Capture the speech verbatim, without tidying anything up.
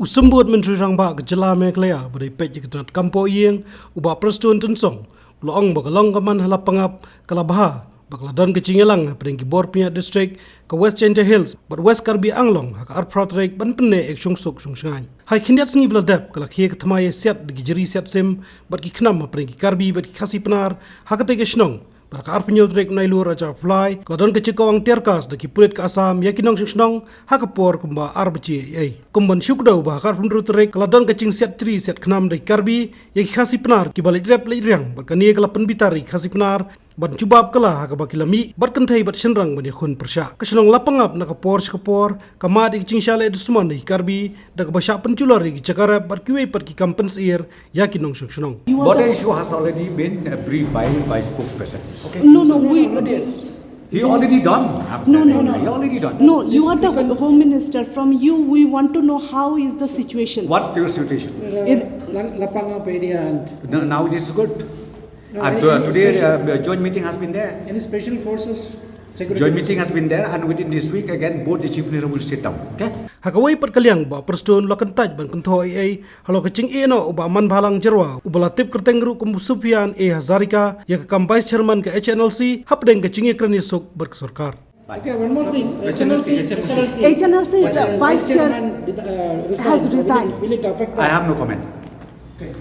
Symbud Myntri Rangbah ka jylla Meghalaya ba dei peit ïa ka tnat kam poh ïing, u Bah Prestone Tynsong, u la ong ba ka long ka man ha Lapangap ka la bha ba ka la don ka jingïalang hapdeng ki bor pynïaid district ka West Jaintia Hills bad West Karbi Anglong ha ka arphew phra tarik ban pynneh ïa ka shongsuk shongshngaiñ. Ha ki khyndiat sngi ba la dep ka la khie ka thma ïa siat da ki jri siat sim bad ki khnam hapdeng ki Karbi bad ki Khasi Pnar ha katei ka shnong. Bad ha ka arphew hynñiew tarik Nailur arhajar arphew lai ka la don ka jingkawang tear gas da ki pulit ka Assam ïa ki nongshong shnong ha ka por kumba ar baje eiei. Kum ban shu kdew ba ha ka arphew hynriew tarik ka la don ka jingsiat jri siat khnam da ki Karbi ïa ki Khasi Pnar kiba leit rep leit riang, bad kane ka la pynbitar ïa ki Khasi Pnar ban jubab kylla ha kaba ki la mih bad kynthei bad shynrang ban ïakhun pyrshah. Ka shnong Lapangap na ka por sha ka por ka mad ïa ka jingshah leh dusmon da ki Karbi da kaba shah pynjulor ïa ki jaka rep bad kiwei pat ki kam pynsyier ïa ki nongshong shnong. Border issue has already been, uh, briefed by, by spokesperson. Okay? No, no, we. He already done. No, no, no. He already done. No, you are the Home Minister. From you, we want to know how is the situation. What your situation? Lapangap area and. No, now it is good. No, and, uh, today, special, uh, joint meeting has been there. Any special forces? Security? Joint meeting has been there, and within this week again both the chief minister will sit down. Okay? Ha kawei pat ka liang, Bah Prestone u la kyntait ban kynthoh ei ei halor ka jingeh noh u Bah Manbhalang Jyrwa uba la tip kyrteng ruh kum u Sufyan A Hazarika ïa ka kam Vice Chairman ka H N L C hapdeng ka jingïakren ïasuk bad ka sorkar. Okay, one more thing. H N L C, H N L C. H N L C, uh, Vice Chair, Chairman did, uh, has resigned. Will it, will it affect the. I have no comment. Okay.